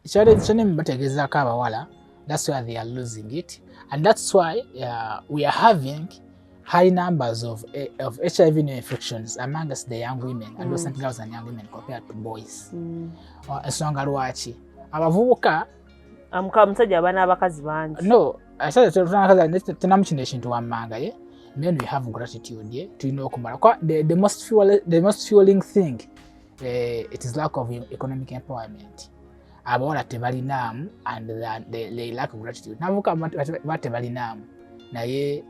Challenge kyene bategeezaako abawala, that's why they are losing it and that's why we are having high numbers of HIV new infections amongst the young women, adolescent girls and young women compared to boys. Ensonga lwaki abavubuka Amuka omusajja aba n'abakazi bangi. No, tenamu kino ekintu wammanga ye men, we have gratitude ye tulina okumala. Kwa the most fueling thing, it is lack of economic empowerment. Abawala tebalinaamu and they lack gratitude. Navuka ba tebalinaamu, naye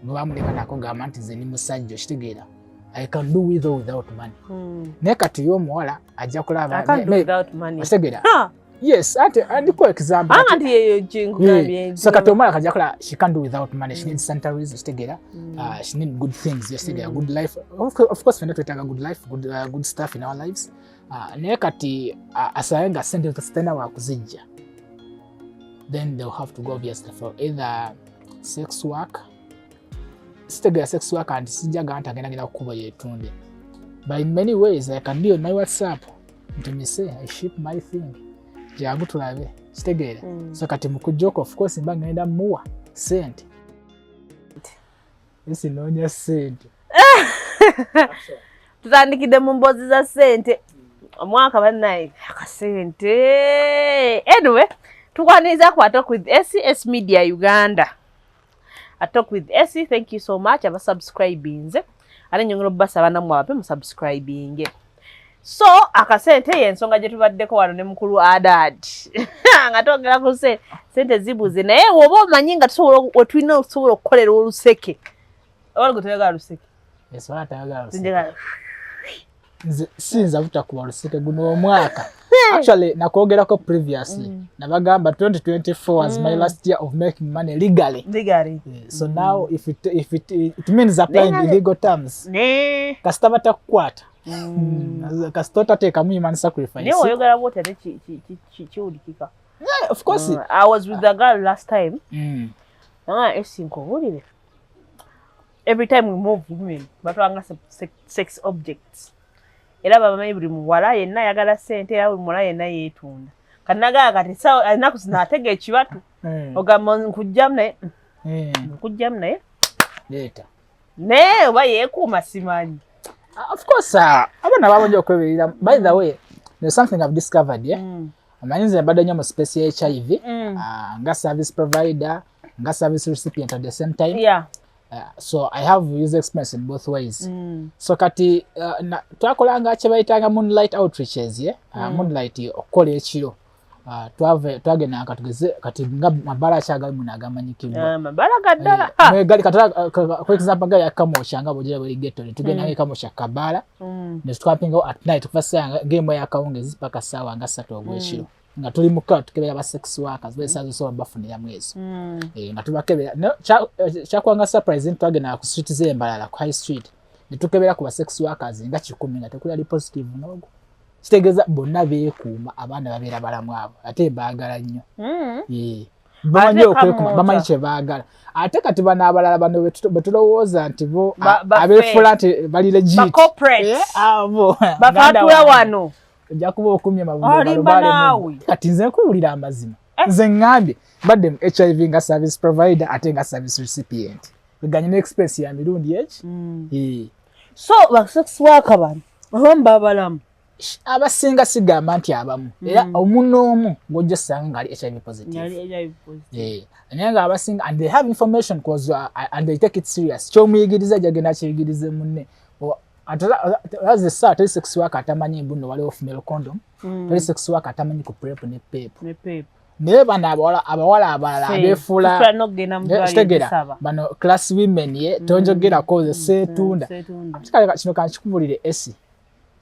bamuleka nakugamba nti nze ni musajja, okitegeera, I can do with or without money. Naye kati ye omuwala ajja kulaba I can't do without money. Okitegeera? Ha! Yes, ate andiko example. Anga nti yeyo kinkugambye. So kati omuwala kajja kola, she can't do without money, she needs sanitaries, okitegeera, she need good things, okitegeera, good life. Of course fenna twetaaga good life, good stuff in our lives. Naye kati asabe nga sente zitalina wakuzijja, then they'll have to go obviously for either sex work. Sitegeera sex work nti sijjaga nti agenda genda kukuba yetunde, but in many ways I can be on my WhatsApp nti mise I ship my thing, jangu tulabe, kitegeera? So kati mukujjoko, of course mba ngenda muwa sente, esinoonya sente. Tutandikidde mu mboozi za ssente omwaka, bannaye, akasente. Anyway, tukwaniriza ku Atalk with S Media Uganda. Atalk with S, thank you so much abasubscribinze, ate nyongera obbasaba nammwe abape musubscribinge. So akasente yensonga gye tubaddeko wano ne mukulu Adad, nga twogera ku sente zibuze. Naye woba omanyi nga tusobola, wetulina okusobola okukolera oluseke, oba gwe toyagala luseke? Esobola tayagala luseke. Njagala. Nze siyinza butakuba luseke guno omwaka. Actually nakwogerako previously, nabagamba 2024 was my last year of making money legally. Legally. So now if it means applying illegal terms, ne kasita batakukwata, kasita otateekamu human sacrifice. Naye oyogera bwoti ate kiwulikika. Yeah, of course. I was with the girl last time. Ah, esi nkubuulire, every time we move, women batwanga sex objects, era babamanyi buli muwala yenna ayagala ssente, era buli muwala yenna yeetunda. Kati nagala kati ennaku zino atega ekibatu, ogamba nkujjamu naye, nkujjamu naye. Leeta. Naye oba yeekuuma simanyi. Of course, abaana babonja okweberera. By the way, there's something I've discovered, yeah? Amanyi nze mbadde nnyo mu space ya HIV, nga service provider, nga service recipient at the same time. So I have user experience in both ways. So kati twakolanga kye bayitanga moonlight outreaches, yeah? Moonlight okukola ekiro. Twagendanga katugeze kati nga mabaala akyagali muno agamanyikibwa. Amabala ga ddala. Gali kati, for example, nga yakamosha nga bw'ogira buli ghetto, ne tugenda nga ekamosha kabaala, ne tukampingawo at night kuva ssaawa ng'emu ey'akawungeezi paka ssaawa nga 3 ogw'ekiro, nga tuli muka tukebera ba sex workers b'essaawa zosobola bafuniramu ezo. Nga tubakebera. No, kyakwanga surprise nti twagenda ku street z'embalala, ku high street, ne tukebera ku ba sex workers nga 100, nga tekuli ali positive n'ogwo. Kitegeeza bonna beekuuma, abaana babeera balamu abo, ate baagala nnyo. Bamanyi Ate okwekuuma, Kamwokya. bamanyi kye baagala. Ate kati bano abalala bano be tulowooza nti bo Baffe. abeefuula nti bali legit. Ba corporate. Abo bafatula Muganda wange, wano. Ojja kuba okumye. Olimba naawe. Kati nze nkuwulira amazima. Eh. Nze ŋŋambye mbadde mu HIV nga service provider ate nga service recipient, eganye ne experience ya mirundi eki. So ba sex worker bano abamu babalamu? Abasinga, sigamba nti abamu, era omu n'omu ng'ojja osanga ng'ali HIV positive. Naye nga abasinga, and they have information cause and they take it serious. Kyomuyigiriza jagenda akiyigirize munne. Ate teri sex worker atamanyi mbu nno waliwo female condom, teri sex worker atamanyi ku PrEP ne PEP. Naye bano abawala abalala abeefuula nokugenda mu ddwaliro kitegeera kusaba. Bano class women ye tonjogerako, ze seetunda. Seetunda. Kale kino kankikubulire, esi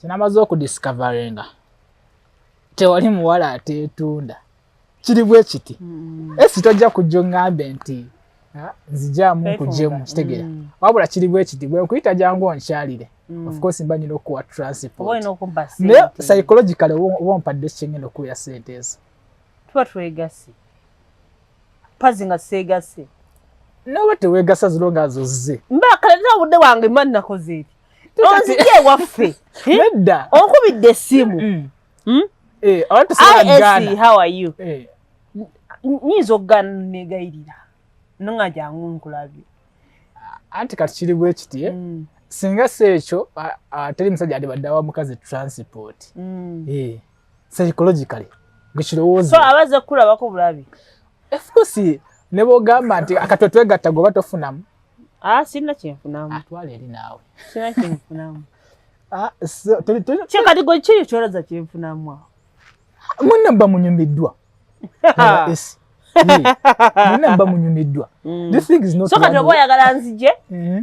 kinamaze okudiscoveringa tewali muwala ateetunda. Kiri bwe kiti, esi tojja kujja oŋŋambe nti, "Ah, nzijaamu nkuggyemu," kitegeera? Wabula kiri bwe kiti, bwe nkuyita jangu onkyalire, of course mba nyina okuwa Oba transport, olina okumpa naye ssente. Psychologically oba ompadde kyengenda okuwera sente ezo. Tuba twegase pazi nga seegase. Noba teweegasa ziro nga zozze. Mba kale obudde bwange mba nnakoze eti, onzijja ewaffe. Nedda. Onkubidde essimu. Eh, abantu Hi, how are you? Eh. Nyinza okugaana negayirira nonga jangu nkulabye. Anti kati kiri bwe kiti, singa si ekyo, teri musajja alibadde awa mukazi transport. Eh, psychologically ngekirowooza So abaze kukulabako bulabi. Of course, ne bwogamba nti akatwe twegatta goba tofunamu. Ah, sirina kyenfunamu. Atwala eri naawe. Sirina kyenfunamu. Ah, so, Kye kati gwe kiri kyolaza kyenfunamu awo. Munne mba munyumiddwa. Munne mba munyumiddwa. This thing is not So kati one oba way. oyagala nzije,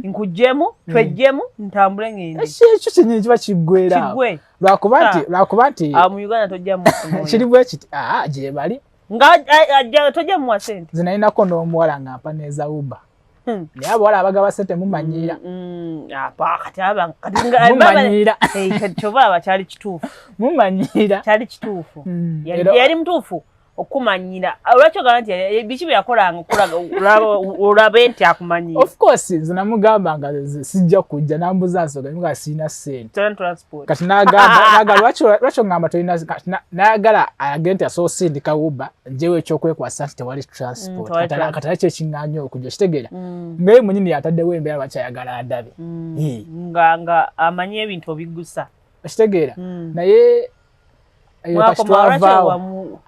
nkuggyemu, tweggyemu, ntambule ngende. Ekyo kyennyini kiba kiggweera awo. Kiggwe. Lwakuba nti Ah, mu Uganda tojja mufunayo. Kiri bwe kiti, ah, gye bali. Nga ajja tojja muwa ssente. Nze nalinako n'omuwala nga mpa n'eza Uber. Naye abawala abagaba ssente mumanyiira. Apa, kati aba kati nga Mumanyiira. Eh, kati kyova aba kyali kituufu. Mumanyiira. Kyali kituufu. Yali mutuufu okumanyira. Lwaki ogamba nti biki bye yakolanga okulaga olabe nti akumanyiira? Of course, nze namugamba nga sijja kujja, nambuza nsonga, nga sirina ssente. Tolina transport. Kati n'agamba, lwaki ongamba tolina, kati n'ayagala alage nti asobola osindika Uber, njewo ekyokwekwasa nti tewali transport. Tewali Kati transport. kati alaki ekiŋŋaanya okujja, okitegeera? Nga ye mwennyini yataddewo embeera lwaki ayagala andabe. Nga amanyi ebintu obiggusa. Okitegeera? Naye eyo kati Mwakoma, lwaki twavaawo. wamu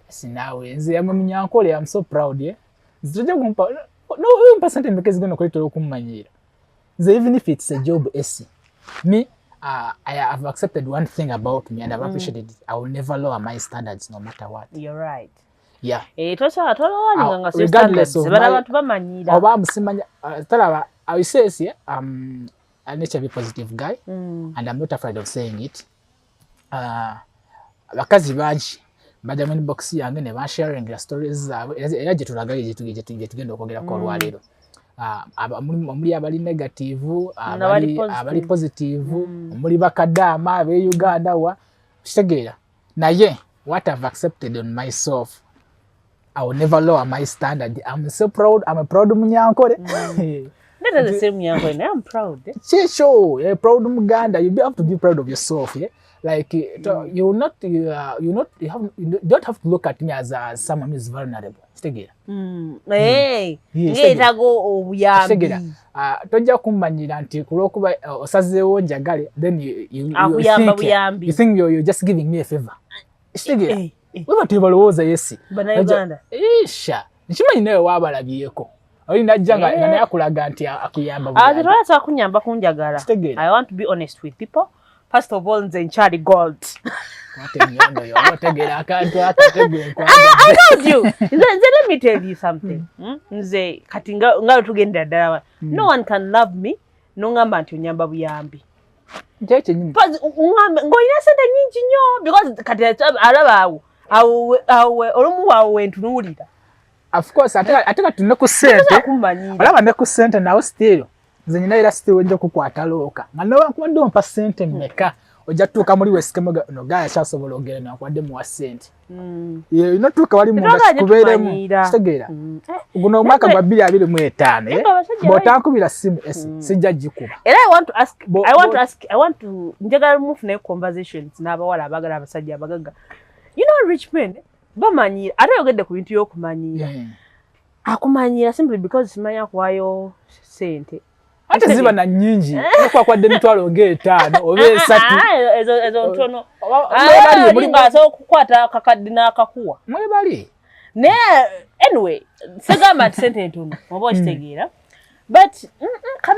Sinaawe nze yamwe Munyankole, I'm so proud, eh? Nze tojja kumpa, no, mpa sente mmeka ezigenda okuleetera okummanyiira. Nze even if it's a job AC, me, I have accepted one thing about me and I've appreciated it. I will never lower my standards no matter what. You're right. Yeah. Eh, tosobola tolowaninga nga si Regardless standards. of Bano my abantu bamanyiira. Oba musimanya, talaba, I will say this, yeah, I'm an HIV positive guy and I'm not afraid of saying it. Abakazi bangi bajja mu inbox yange ne bansharingira stories zaabwe, era gye tulaga gye tugenda okwogerako olwaleero. Omuli abali negative, Abali positive. Abali positive, omuli bakadaama ab'e Uganda wa kitegeera. Naye what I've accepted on myself, I will never lower my standard. I'm so proud. I'm a proud Munyankole. Not the same Munyankole, naye I'm proud. Eh? Kyekyo, yeah, proud Muganda. You have to be proud of yourself, yeah? Like, you not, you, you not, you have, you don't have to look at me as someone who is vulnerable. Kitegeera? Hey, Yeah, ngeetaaga obuyambi. Kitegeera? Tojja kummanyira nti ku lw'okuba osazeewo njagale, then you Akuyamba think, buyambi. you think you're just giving me a favor. Kitegeera? Eh, eh. Weba tebalowooza yesi. Bannayuganda. Isha, nkimanyi nawe waabalabyeko. Oli najja nga naye akulaga nti akuyamba Ah, buyambi. tetwala kunyamba kunjagala. Kitegeera. I want to be honest with people. First of all, nze nkyali gold. Kwata ennyondo yo, oba otegeera akantu akategwe I told you. Nze let me tell you something. Nze kati nga tugendera ddala no one can love me nongamba nti onyamba buyambi. Kyo kyennyini. Because uŋŋambe ng'olina sente nnyingi nnyo, because kati alaba awo olumu awo wentunuulira. Of course, ate kati ne ku ssente, Tosobola kummanyiira. olaba ne ku ssente nawo still nze nyina era still nja okukwata looka nga newankubadde ompa ssente mmeka, ojja tutuuka muli wesikemo no gaya kyasobola ogenda nankubadde muwa ssente. Ye, olina otuuka wali munda Tetwagala kikubeeremu. gye tumanyiira. Kitegeera? Eh, Guno omwaka gwa 2025, eh? Naye abasajja Bw'otankubira simu esi sijja gikuba. Era I want to ask, I want to ask, I want to, njagala mufune conversations n'abawala abaagala abasajja abagagga. You know, rich men bamanyiira, ate oyogedde ku bintu by'okumanyiira. Akumanyiira simply because simanya kuwayo ssente. Ate ziba na nnyingi, nokwakwade emitwalo ng'etaano oba esatu. Ah, ezo ntono. Mwebali, Ah, oli ng'asobola okukwata akakadde n'akakuwa. Mwebali. Naye anyway, segamba nti sente ntono oba okitegeera, but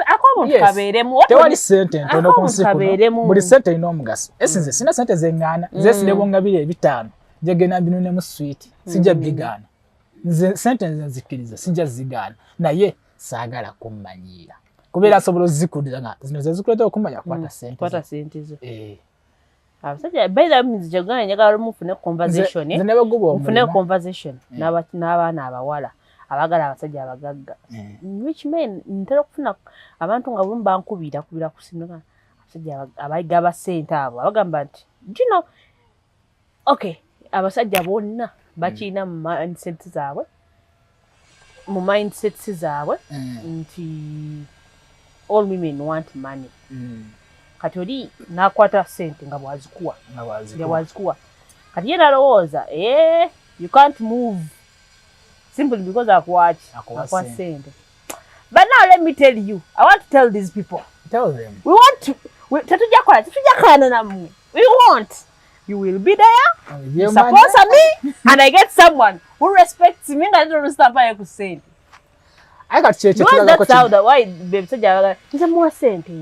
ak'obuntu kabeeremu. Tewali sente ntono ku nsi kuno. Kabeeremu. Buli sente erina omugaso. Esi nze sina sente zeŋŋaana. Nze si ne bwongabira ebitaano njagenda mbinunemu swiiti, sijja bigaana. Nze sente nze nzikkiriza, sijja zigaana, naye saagala kummanyiira kubeera asobola ozikudira nga zino ze zikuleetera okumanya kwata sente. Kwata sente zo. Eh. Abasajja, by the way, nze gyegamba njagala lumu nfune conversation, Nze ne baguba nfune omulimu. conversation n'abaana abawala abaagala abasajja abagagga. Rich men, ntera okufuna abantu nga bulumu bankubira kubira ku simu nga abasajja abagaba ssente abo abagamba nti, do you know, okay, abasajja bonna bakirina mu mindset zaabwe, mu mindsets zaabwe nti all women want money. Kati oli n'akwata ssente nga bwazikuwa. Nga bwazikuwa. Nga bwazikuwa. Kati ye nalowooza, eh, you can't move simply because akuwaki, akuwa sente. But now let me tell you, I want to tell these people. Tell them. We want to, tetujja kola, tetujja kaana nammwe. We want you will be there, you sponsor me, and I get someone who respects me nga netolusitampaye ku sente. Aye kati kyekyo. Because that's how the why bebisajja abagala nze muwa sente,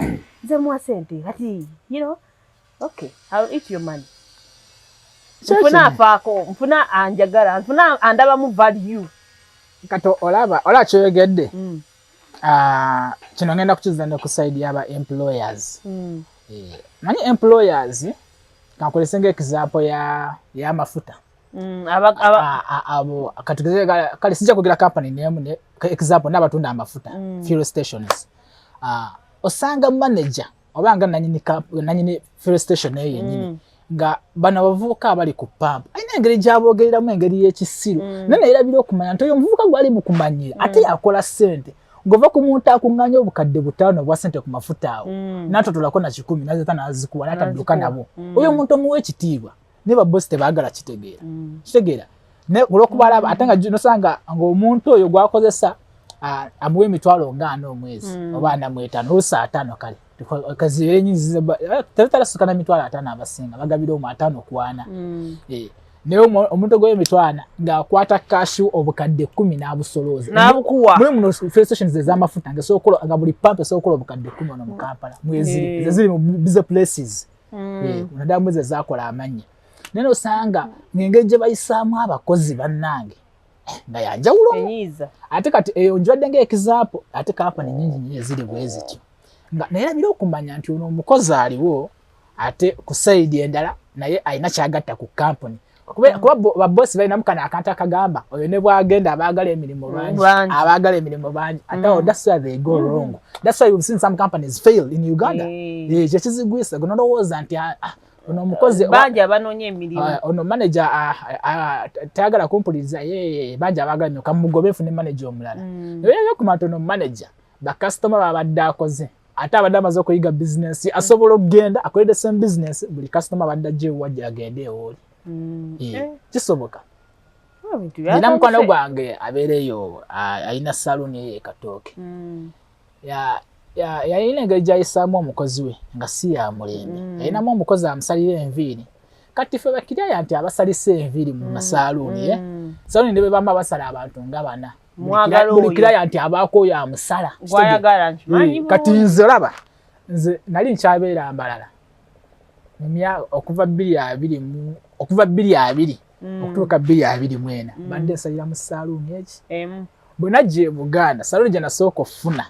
nze muwa sente kati, you know, okay, I'll eat your money. Nfuna afaako, nfuna anjagala, nfuna andabamu value. Kati olaba olaba kyoyogedde. Ah, kino ngenda kukiza ne ku side y'aba employers. Eh, manyi employers, kankolese nga example ya y'amafuta. Abo katugeze, kale sijja kugira company nemu ne example n'abatunda amafuta, fuel stations. Ah, osanga manager oba nga nanyini nanyini fuel station eyo yennyini, nga bano abavubuka abali ku pump alina engeri gy'aboogereramu, engeri y'ekisiru. Naye nayerabira okumanya nti oyo omuvubuka gwali mu kumanyira ate yakola ssente, ng'ova ku muntu akuŋŋaanya 5,000 obwa ssente ku mafuta awo, n'atotolako na 100 nazita nazikuwa n'atadduka nabo. Oyo omuntu omuwa ekitiibwa, naye babosi tebaagala kitegeera. Kitegeera naye olwokuba alaba ate nga nosanga ng'omuntu oyo gwakozesa amuwa 40,000 omwezi oba 45, oluusi 50, kale kazibeere nyingi, tezitalasuka na 50,000, abasinga bagabira omwo 50 ku 40. Eh, naye omuntu gw'emitwalo ng'akwata cash 10,000 n'abusolooza. N'abukuwa. Muli muno fuel stations ez'amafuta nga esobola, nga buli pump esobola okukola 10,000 wano mu Kampala mweziri. Ze ziri mu busy places. Eh, naddala mwezi ezaakola amannya, naye nosanga ng'engeri gye bayisaamu abakozi bannange, eh, nga yanjawulo. Enyiiza. Ate kati eyo njiwadde nga example, ate kampani nyingi nnyo eziri bwe zityo, nga nayerabira okumanya nti ono omukozi aliwo ate ku side endala naye alina kyagatta ku kampani, kuba babosi balinamu kano akantu akagamba oyo ne bwagenda abaagala emirimu bangi. Bangi. Abaagala emirimu bangi ate awo that's where they go wrong. That's why you've seen some companies fail in Uganda. Eh, kyekizigwisa gwe nolowooza nti ono omukozi bangi abanoonya emirimu. Ono manager tayagala kumpuliriza ye, bangi abaagala emirimu, kamugobe nfune manager omulala. Naye okumanya nti ono manager bakasitoma babadde akoze ate abadde amaze okuyiga bizinesi, asobola okugenda akole the same business, buli kasitoma abadde ajja ewajja agende ewooli. Eh, kisoboka. Oh, ebintu Nina byatandise. mukwano gwange abeera eyo, alina saluuni eyo ekatooke. Yalina engeri gyayisaamu omukozi we nga si ya mulembe. Yalinamu omukozi amusalira enviiri. Kati ffe bakiraya nti abasalisa enviiri mu masaaluuni, eh? Saluuni ne bwe bamba basala abantu nga bana. Mwagala buli oyo. Kiraya nti abaako oyo amusala. Gwayagala nkimanyi. Eh, kati nze olaba nze nali nkyabeera mbalala okuva 2020 mu okuva 2020 okutuuka 2024 mbadde nsalira mu saaluuni eki. Emu. Bwe najja e Buganda, saluuni gye nasooka okufuna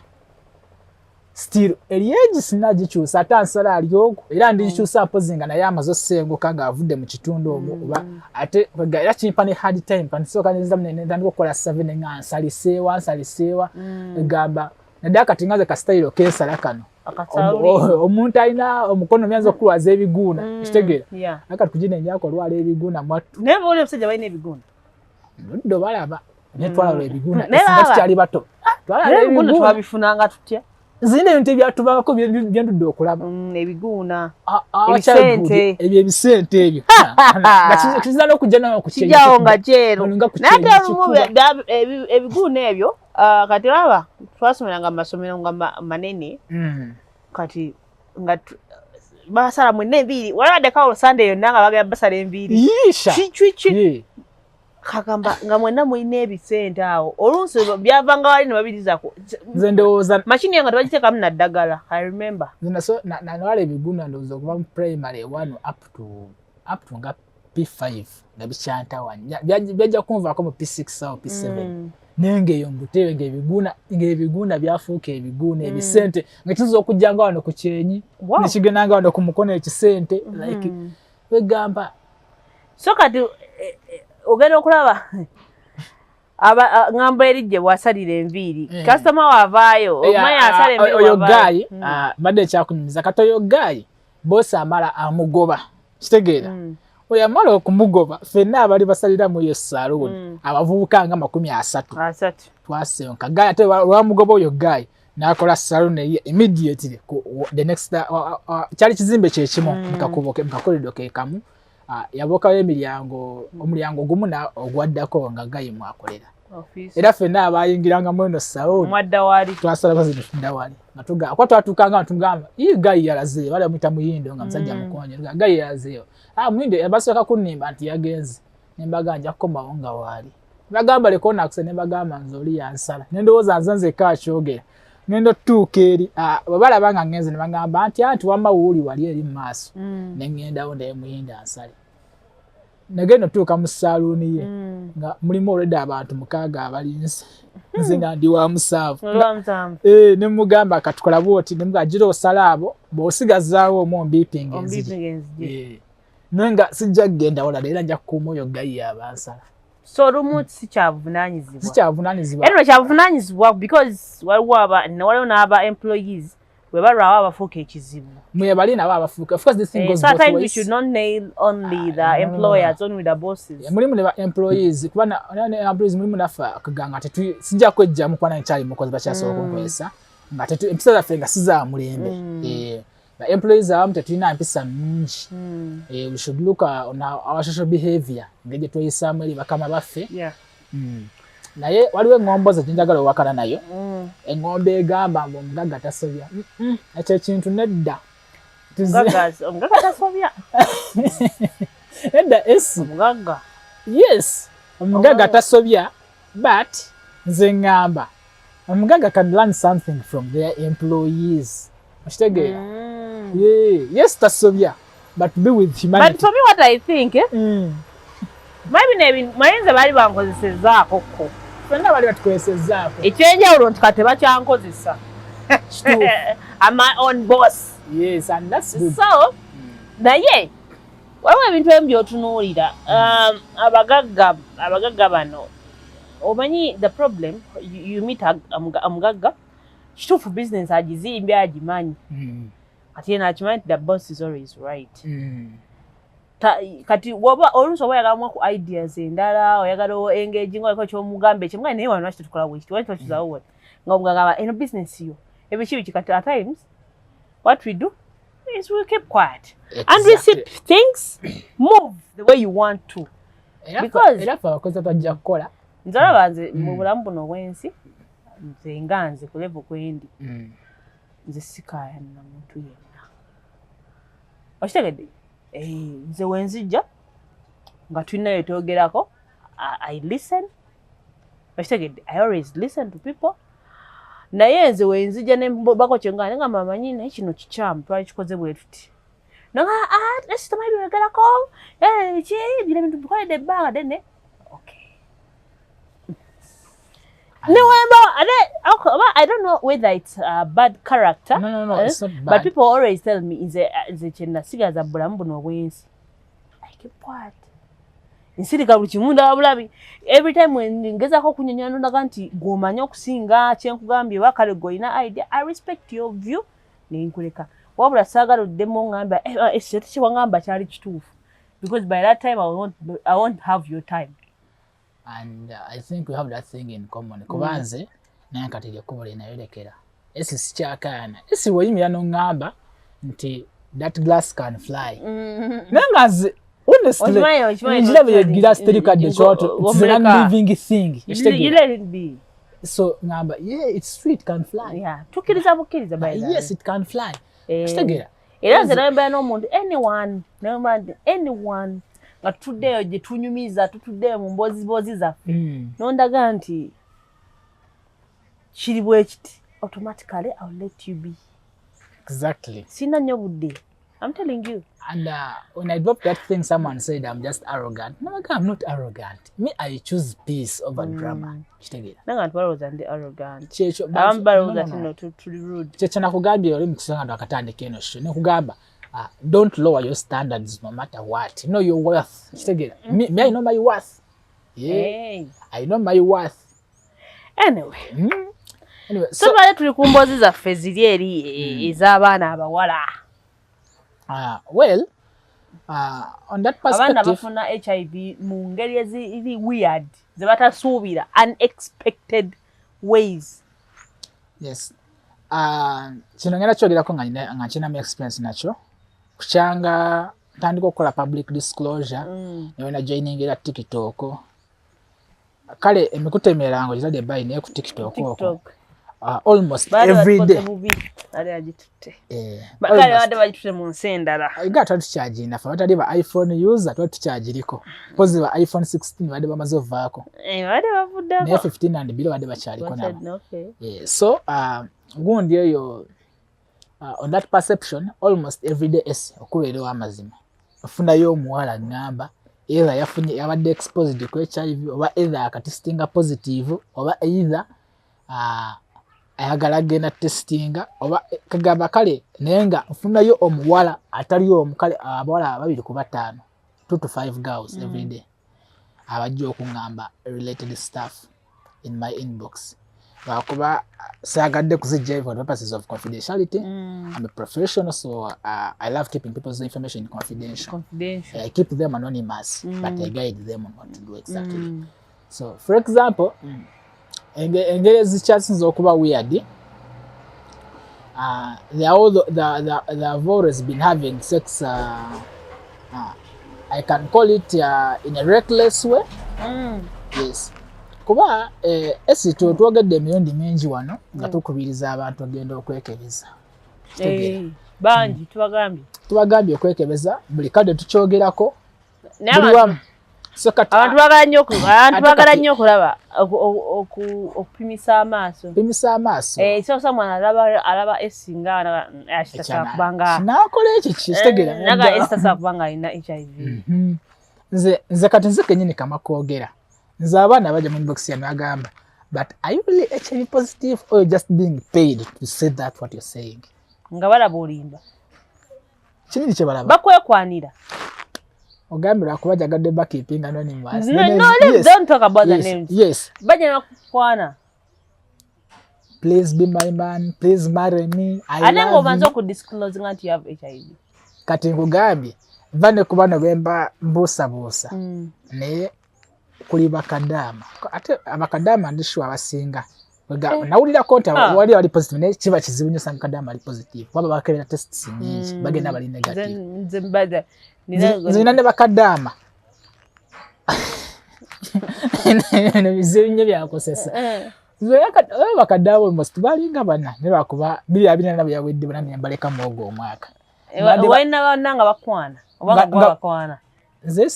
still eryegi sinagikyusa, ate ansala ali ogwo era ndigikyusa mpozi nga naye amaze osenguka ng'avudde mu kitundu omwo oba ate era kimpa ne hard time kantisooka nentandika okukola survey ne nga nsaliseewa nsaliseewa egamba naddala kati nga nze kasitayiro kensala kano. Akasaluuni. Omuntu alina omukono myanza okulwaza ebiguuna, kitegeera? Yeah. Naye kati kugina enjaka olwala ebiguuna mwattu. Naye buli omusajja balina ebiguuna. Noddo balaba naye twalala ebiguuna Naye singa baba. tukyali bato. Ah, twalala Naye ebiguuna ebiguuna. twabifunanga tutya? Zirina ebintu ebyatubangako byendudde okulaba. Ebiguuna. Ebisente Ebisente. ebyo, ebisente ebyo nga kizira n'okujja nawe ku kyenyi Kijjawo nga kyeru. Nga ku Naye ate kyenyi olumu kikuba. ebiguuna ebyo, kati olaba twasomeranga mu masomero nga manene. Kati nga basala mwenna enviiri, walabaddeko Sunday yonna nga bagenda basala enviiri. Yiisha. Kicwiki. Ye. Kagamba nga mwenna mulina ebisente awo, oluusi byavanga wali ne babirizaku. Nze ndowooza mashini nga tebagiteekamu na ddagala, I remember. Nze nalwala ebiguuna ndowooza okuva mu primary one up to nga P5 nga bikyantawanya. Byajja kunvaako mu P6 awo, P7. Naye ng'eyo mbuteebe ng'ebiguuna byafuuka ebiguuna, ebisente nga kiyinza okujja nga wano ku kyenyi nekigenda nga wano ku mukono ekisente, like wegamba. So kati ogenda okulaba ŋŋamba eri gye bwasalira enviiri, kasitoma waavaayo omanya asala enviiri oyo wavaayo. Guy mbadde ekyakunyumiza kati oyo guy bosi amala amugoba, kitegeera? Oyo amala okumugoba, ffenna abali basalira mu eyo saluuni, abavubuka nga 30, 30. Twasenka. Guy ate lwamugoba oyo guy n'akola saluuni eyiye immediately the next kyali kizimbe kyekimu, mukakubo mukakoledo ke kamu. Yabuukayo emiryango, omulyango gumu ogwaddako nga guy mwakolera. Era ffenna abayingirangamu eno salon Mwadda wali. Twasala bazi netudda wali nga tugamba kuba twatuukanga nga tugamba, "Ii, guy yalazeeyo." Bali bamuyita Muyindo, nga musajja mukonje. Nga guy yalazeeyo. Ah, Muyindo yabasooka kunnimba nti yagenze, nembaga nja kukomawo nga waali. Bagamba leka onakuse, ne bagamba nze oli yansala, nendowooza nze nzekka akyogera. Ngenda otutuuka eri, ah, bwe balaba nga ngenze, ne bagamba nti anti wamma wuuli wali eri mu maaso. Ne ŋŋendawo ndaye Muyindo ansale. Nagenda otuuka mu saaluuni ye nga mulimu olwedde abantu 6 abalinze, nze nga ndi wa 7. Olwa 7. Eh, ne mugamba katukola bwoti, ne mugamba gira osala abo, bw'osigazaawo omu ombiipinga enzigi. Ombiipinga enzigi. Eh, naye nga sijja kugenda walala, era nja kukuuma oyo guy abansala. So olumu si kyabuvunaanyizibwa. Sikyavunaanyizibwa. Anyway, kyabuvunaanyizibwa because waliwo aba waliwo n'aba employees bwe balwawo abafuuka ekizibu. Mwe bali nabo abafuuka. Of course this thing goes both Sometimes we ways. should not nail only the No, no, no. employers, only the bosses. Yeah, mulimu ne ba employees, kuba ne employees mulimu naffe akuganga sijja kwejjamu kuba nkyali mukozi, bakyasobola okunkozesa nga empisa zaffe nga si za mulembe. Eh, ba employees abamu tetulina mpisa nnungi. Eh, we should look on our social behavior, engeri gye tweyisaamu eri bakama baffe. Naye waliwo eŋŋombo ze gyenjagala owakana nayo, eŋŋombo egamba mbu omugagga tasobya. Ekyo ekintu nedda. Omugagga tasobya. Nedda esi. Omugagga. Yes, omugagga tasobya, but nze ŋŋamba omugagga can learn something from their employees, okitegeera? Yeah. Yes, tasobya, but be with But humanity. For me, what I think, eh? Maybe mayinza baali bankozesezaako ko. Ffenna bali batukozesezaako. Ekyenjawulo nti kati tebakyankozesa. Kituufu. I'm my own boss. Yes, and that's good. So naye waliwo ebintu ebimu by'otunuulira. Abagagga bano, omanyi the problem, you meet omugagga, kituufu business agizimbye, agimanyi, kati yena akimanyi nti the boss is always right. Kati woba oluusi oba oyagalamu ku ideas endala, oyagala engaging, oliko kyomugamba ekyo, naye wano lwaki tetukola bwekiti, lwaki tetuzawo wano, nga omugamba eno business yo ebiki biki. Kati at times what we do is we keep quiet and we see things move the way you want to. Era ffe abakozi bajja kukola. Nze olaba nze mu bulamu buno obw'ensi, nze nga nze ku level kwendi, nze sikaayana muntu yenna, okitegedde? Eh, nze wenzijja nga tulinayo twogerako, I listen, okitegedde? I always listen to people. Naye nze wenzijja nembako kyenga nga mamanyi, naye kino kikyamu, twali kikoze bwe tuti, nanga esi tomanyi byogerako ki, bino ebintu bikoledde ebbanga ddene. Okay, newemba ate oba I don't know whether it's a bad character. No, Eh? it's not bad. But people always tell me nze kyenasigaza bulamu buno obwensi, I keep quiet, nsirika buli kimu, ndaba bulabi. Every time when ngezaako okunyonyola, nondaga nti gw'omanyi okusinga kyenkugambye, oba kale gw'olina idea, I respect your view, nenkuleka. Wabula saagala oddemu ŋŋamba, "Eh, eh, ate kyewaŋŋamba kyali kituufu," because by that time I won't have your time. And I think we have that thing in common, kuba nze naye kati lyekkubo lyenayolekera esi sikyakaana. Esi bweyimira noŋŋamba nti that glass can fly, naye nga nze honestly Okimanyi njiraba ye glass teri kadde kyoto, it's an omuleka. living thing. You let it be. So ŋŋamba, yeah, it's true, it can fly. Yeah, tukkiriza bukkiriza, by the way. Yes, it can fly. Eh, kitegeera? Era nze nawembeera n'omuntu, anyone, nawembeera nti anyone nga tutuddeeyo gye tunyumiza, tutuddeeyo mu mbooziboozi zaffe, nondaga nti kiri bwe kiti, automatically I'll let you be. Sina nnyo budde, I'm telling you. And when I dropped that thing, someone said I'm just arrogant. No, I'm not arrogant. Me, I choose peace over drama. Kitegeera? Nange abantu balowooza ndi arrogant. Kyekyo. Abamu balowooza No, no, ti no. no, tuli rude. Kyekyo nakugambye oli mu kusanga twakatandika eno show. Nekugamba, don't lower your standards no matter what. Know your worth. Kitegeera? Me, I know my worth. Yeah. Hey. I know my worth. Anyway. Anyway, so, tubale tuli ku mboozi zaffe ziri eri ez'abaana abawala. Well, on that Abaana perspective, bafuna HIV mu ngeri eziri weird, ze batasuubira, unexpected ways. Yes. Kino ngenda kyogerako nga nkinamu experience nakyo kukyanga. ntandika okukola public disclosure, newe na joiningira TikTok, kale emikutu emirala ngo gitadde ebbali, naye ku TikTok okwo TikTok. Almost Baali every bagikoze day. bubi, baali bagitutte. Almost. Kale babadde bagitutte mu nsi endala. Ga twali tukyagirina ffe abatali ba iPhone user, twali tukyagiriko pozi ba iPhone 16 badde bamaze ovaako. Eh, babadde bavuddeko. Naye 15 and below badde bakyaliko nabo. Okay. So gundi eyo, on that perception, almost every day s okubeera ow'amazima, ofunayo omuwala ŋŋamba either yafunye, yabadde exposed ku HIV, oba either akatestinga positive, oba either ayagala agenda testinga, oba kagamba kale. Naye nga nfunayo omuwala atali omu, kale abawala babiri ku bataano, 2 to 5 girls every day abajja okuŋŋamba related stuff in my inbox, lwakuba saagadde kuzijjayo for the purposes of confidentiality. I'm a professional, so I love keeping people's information confidential. Confidential. I keep them anonymous, but I guide them on what to do exactly. So for example, engeri ezikyasinza okuba weird, they are all the, they have always been having sex, I can call it in a reckless way. Yes, kuba esi twogedde emirundi mingi wano nga tukubiriza abantu ogenda okwekebeza. Kitegeera? Eh, bangi tubagambye. Tubagambye okwekebeza, buli kadde tukyogerako. Naye buli wamu. So kati abantu baagala nnyo abantu ate baagala kati- nnyo okulaba okupimisa amaaso. Pimisa amaaso. Eh, so someone alaba esinga akitasobola kubanga Kinaakola ekyo kitegeera. Naga esitasobola kubanga alina HIV. Nze kati nze kenyini kamakwogera, nze abaana bajja mu inbox yange agamba, "But are you really HIV positive or you're just being paid to say that what you're saying?" Nga balaba olimba. Kinini kye balaba. Bakwekwanira. Ogambye lwakuba jagadde bakeeping anonymous. No, let's don't talk about the names. Bajja nakukwana. "Please be my man, please marry me, I Ate love ng'obanza you." okudisclose nti you have HIV. Kati nkugambye, va ne ku bano bemba mbuusabuusa, naye kuli bakadaama. Ate abakadaama ndi sure abasinga nawulirako nti wali bali positive, naye kiba kizibu nnyo sanga kadaama ali positive, kuba bakebera tests nyingi, bagenda bali negative. Nze mbadde nina Nze nina ne bakadaama, bino bizibu nnyo byakosesa. Nze bakadaama almost balinga bana, naye lwakuba 2024 byawedde, bana nembaleka muogwo omwaka. Walina banna nga bakwana oba nga gwa bakwana? Nze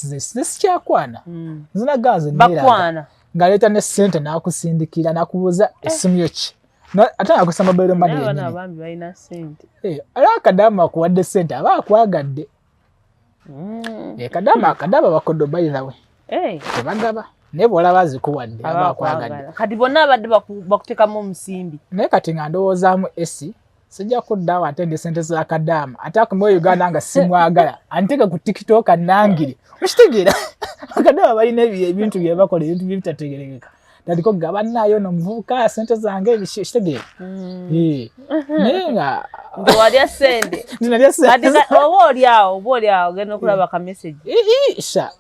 sikyakwana. Nze naganze neeraga. Bakwana. Ng'aleeta ne ssente n'akusindikira, n'akubuuza essimu yo ki, ate nakusa mobile money Naye bano yennyini. Abambi balina ssente. Eh, era akadaama akuwadde ssente aba akwagadde. Eh, kadaama bakodo, by the way. Tebagaba, naye bw'olaba azikuwadde aba aba akwagadde. akwagala. Kati bonna abadde bakuteekamu omusimbi. Naye kati nga ndowoozaamu esi sijja kuddaawo, ate ndi sente za kadaama, ate akomewo Uganda nga simwagala, anteeke ku TikTok annangire. Okitegeera, akadaama balina ebintu bye bakola, ebintu byebitategerekeka, tandika okugaba naayo nomuvubuka sente zange ebiki, okitegeera? Eh, naye nga Nti walya ssente. Nti nalya Kati sente. Oba oli awo ogenda okulaba ka message. Sha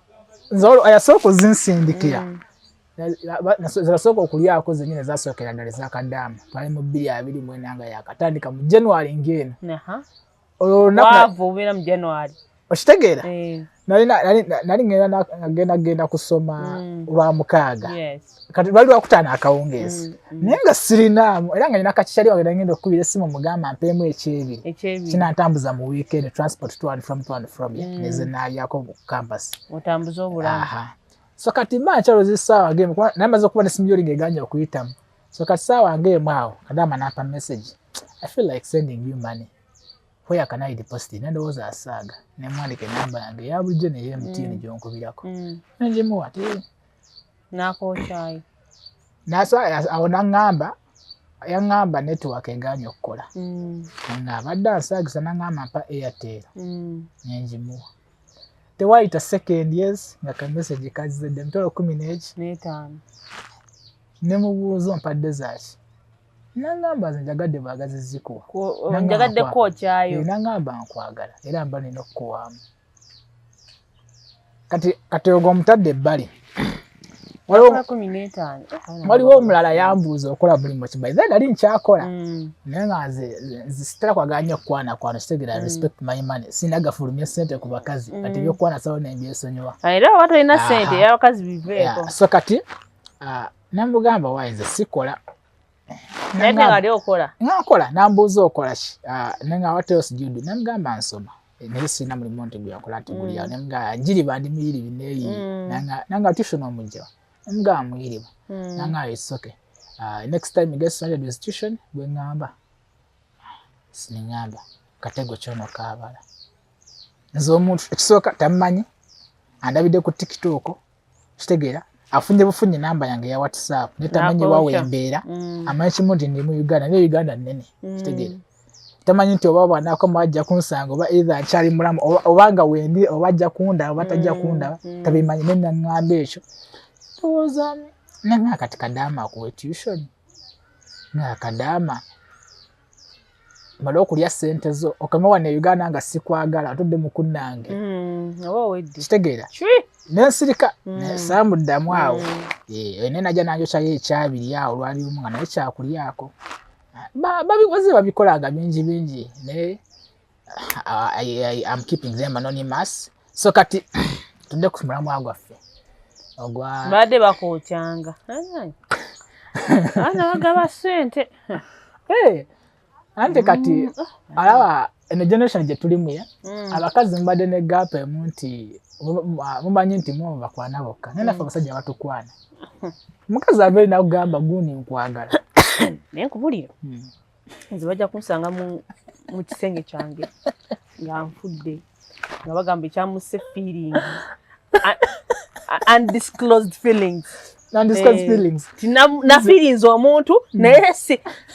nze yasooka ozinsindikira, zasooka okulyako zenyini, zasookera ddala ezakadaama, twali mu 2024 nga yakatandika mu January ng'eno. Olwo olunaku Waavu obeera mu January. Okitegeera? Eh, Nali ngenda genda kusoma lwa mukaaga. Kati lwali lwakutaano akawungeezi, naye nga sirinaamu, era nga nina kakikyali wange, ngenda okukubira essimu mugamba mpeemu ekyebiri ekyebiri. Kinantambuza mu weekend, transport to and from, to and from, neze nalyako mu campus. Otambuze obulamu. Aha. So kati mba nkyaloza essaawa ng'emu, kuba naye maze okuba n'essimu gyoli ng'eganye okuyitamu. So kati ssaawa ng'emu awo kadaama n'ampa message, "I feel like sending you money, where can I deposit it?" Nendowooza asaaga, nemwandika enamba yange eya bulijjo neye MTN gyonkubirako, nengimuwa te. N'akookyayo. Awo naŋŋamba, yaŋŋamba network eganye okukola, nga abadde ansaagisa, naŋŋamba mpa Airtel, nengimuwa. Tewayita second yes nga ka message kazizedde, emitwalo kumi n'eki n'etaano. Nemubuuza ompadde zaaki, naŋŋamba nze njagadde bwagazi zikuwa. Naŋŋamba Njagadde kwokyayo. Eh, naŋŋamba nkwagala era mba nina okukuwaamu. Kati ogwo omutadde ebbali. Waliwo omulala yambuuza okola mulimu ki. By then nali nkyakola, naye nga nze sitera kwagala nnyo okukwana kwana, kitegeera? Respect my money, sina gafulumya sente ku bakazi. Kati ebyokukwana sawo nembyesonyiwa. Era oba tolina sente, ey'abakazi biveeko. So kati namugamba, "Waayi, nze sikola." Naye te nga ali okola. Nga nkola. Nambuuza, "Okola ki?" Nenga, "What else do you do?" Namugamba, "Nsoma, naye sirina mulimu nti gwe yakola nti gulyawo." Nemugamba, "Njiriba, ndi muyiribi." Neeyi nanga, "Tuition omugjawa?" Namugamba, "Muyiriba." Nanga, "It's okay, next time you get started with tuition." Bwe ŋŋamba, sineŋŋamba katego kyono kaabala. Nze omuntu ekisooka tammanyi, andabidde ku TikTok, kitegeera? Afunye bufunye namba yange ya WhatsApp, naye tamanyi wawe embeera. Amanyi kimu nti ndi mu Uganda, naye Uganda nnene, kitegeera? Tamanyi nti oba bwanakoma ajja kunsanga, oba either nkyali mulamu, oba nga wendi, oba ajja kundaba oba tajja kundaba, tabimanyi. Naye naŋŋamba ekyo, ndowooza naŋŋamba, "Kati kadaama akuwe tuition?" Nga kadaama male okulya sente zo, okome wano e Uganda nga sikwagala, atudde mu kunnange. Oba owedde. Kitegeera? Nensirika, saamuddamu awo. Naye najja nanjokyayo ekyabiri awo lwali lumu nga naye kyakulyako. Baze babikolanga bingi bingi, naye I'm keeping them anonymous. So kati tudde ku mulamwa gwaffe ogwa Mbadde bakwokyanga abaana bagaba ssente. Anti kati alaba eno generation gye tulimu ye abakazi mubadde ne gap emu nti mumanyi nti mwe bakwana bokka, naye naffe abasajja batukwana. Omukazi ava eri nakugamba, "Gundi, nkwagala." Naye nkubulira, nze bajja kunsanga mu kisenge kyange nga nfudde, nga bagamba ekyamuse feeling, undisclosed feelings. Undisclosed feelings. Na feelings omuntu, naye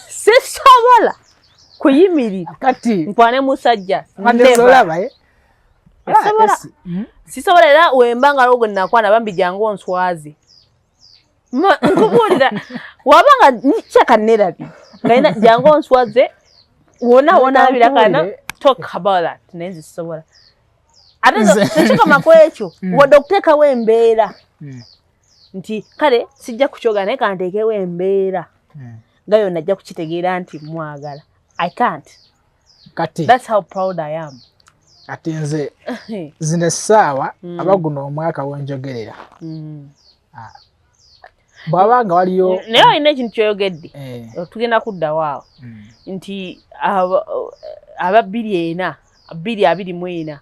sisobola kuyimirira kati nkwane musajja. Olaba, eh? Sisobola. Era wemba nga lwogo nakwana, bambi jangu onswaze. Nkubuulira, wabanga kyaka nerabye nga jangu onswaze, wona wonabira kana talk about that, naye nze sisobola. Ate tekikoma ku ekyo, wadde okuteekawo embeera nti kale sijja kukyoga, naye kanteekewo embeera nga yonna ajja kukitegeera nti mwagala. I can't. Kati that's how proud I am. Kati nze zino essaawa, aba guno omwaka wenjogerera, bw'aba nga waliyo Naye olina ekintu kyoyogedde, tugenda kuddawo awo, nti aba 24, 2024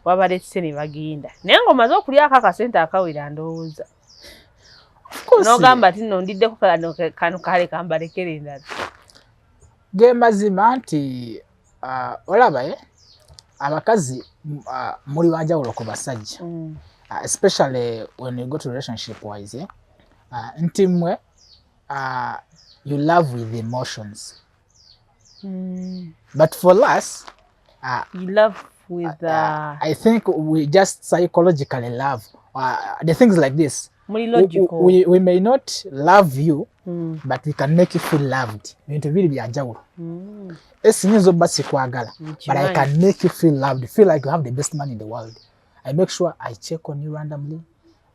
wabalese ne bagenda, naye ng'omaze okulyako akasente akawera, ndowooza n'ogamba ti nno ndiddeko kano, kale kambalekere endala. Ge mazima nti olaba, abakazi muli banjawulo ku basajja, especially when you go to relationship wise, eh? Nti mmwe you love with emotions, but for us you love with I think we just psychologically love the things like this. Muli logical. We may not love you, but we can make you feel loved. Bintu bibiri byanjawulo. Esi nyinza obba sikwagala, but I can make you feel loved, feel like you have the best man in the world. I make sure I check on you randomly.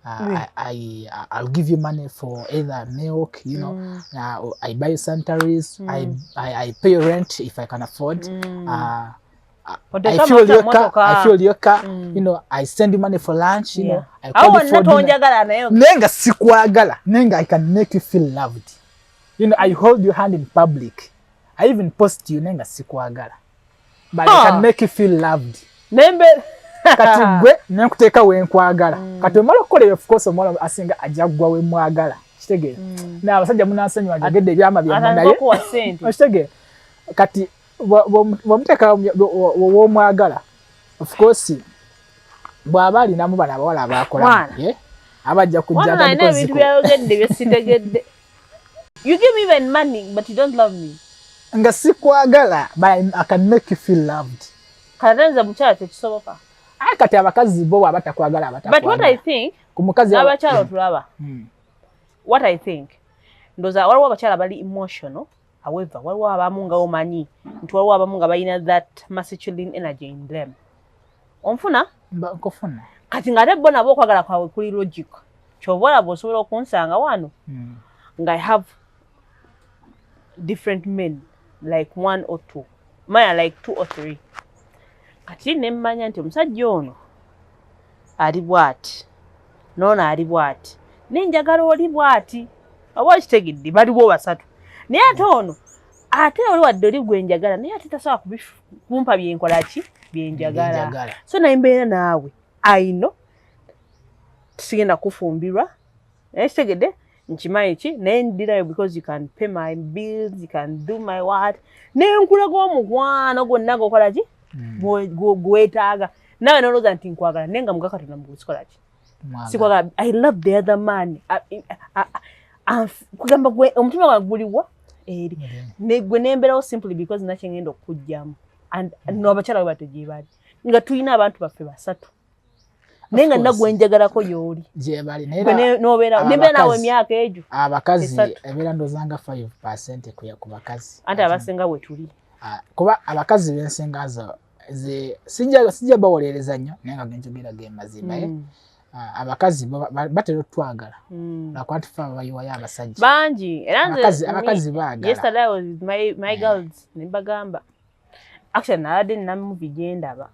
I'll give you money for either milk, or I buy you sanitaries, I pay your rent if I can afford. I fuel your car, I fuel your car, I send you money for lunch, I call you for dinner. Naye nga sikwagala, naye nga I can make you feel loved. I hold your hand in public. I even post you, naye nga sikwagala. But I can make you feel loved. Nembe Kati gwe nenkuteeka wenkwagala. Kati omala okukola ebyo, of course omuwala asinga ajja kugwa wemwagala. Kitegeera? Naye abasajja munansonyiwa, njogedde ebyama byammwe, naye okitegeera? Kati bw'omuteeka w'omwagala, of course bw'aba alinamu bano abawala abakolamu, aba ajja kujja. Atandika ebintu byayogedde byesitegedde. You give me even money, but you don't love me. Nga sikwagala, but I can make you feel loved. Kati nze mukyala tekisoboka. Aye kati abakazi bo bwaba takwagala, abatakwagala. But what I think, ku mukazi abakyala otulaba, what I think, ndowooza waliwo abakyala bali emotional. However, waliwo abamu nga omanyi nti waliwo abamu nga balina that masculine energy in them. Onfuna? Nkufuna. Kati ng'ate bo nabo okwagala kwabwe kuli logic. Kyova olaba osobola okunsanga wano nga I have different men, like one or two, manya like two or three. Kati nemmanya nti omusajja ono ali bw'ati, noono ali bw'ati, nenjagala oli bw'ati, oba okitegedde? Baliwo basatu, naye ate ono, ate oli wadde oli gwe njagala, naye ate tasobola kumpa byenkola ki, byenjagala. So naye mbeera naawe aino sigenda kufumbirwa, naye kitegedde nkimanyi ki, naye ndirayo because you can pay my bills, you can do my what, nenkulaga omukwano gwonna gokola ki, gwetaaga. Naawe nolowooza nti nkwagala, naye nga muga Katonda mugusikola ki, sikwagala. I love the other man. Kugamba omutima gwange guliwa eri gwe, nembeerawo simply because nakyengenda okukugjamu. And no, abakyala bwe batyo gyebali, nga tulina abantu baffe basatu, naye nga nna gwenjagalako yooli, nobeera nembeera naawe emyaka egyo. Abakazi ebeera ndozanga 5% ku bakazi. Anti abasinga bwe tuli. Ah, kuba abakazi bensinga sijja bawolereza nnyo, naye nga genjogera ge mazima. Ah, abakazi batera otwagala lwakuba tufe abayiwayo abasajja. Bangi era. Abakazi baagala. Yesterday I was with my girls, nembagamba, actually nabadde nina movie gyendaba,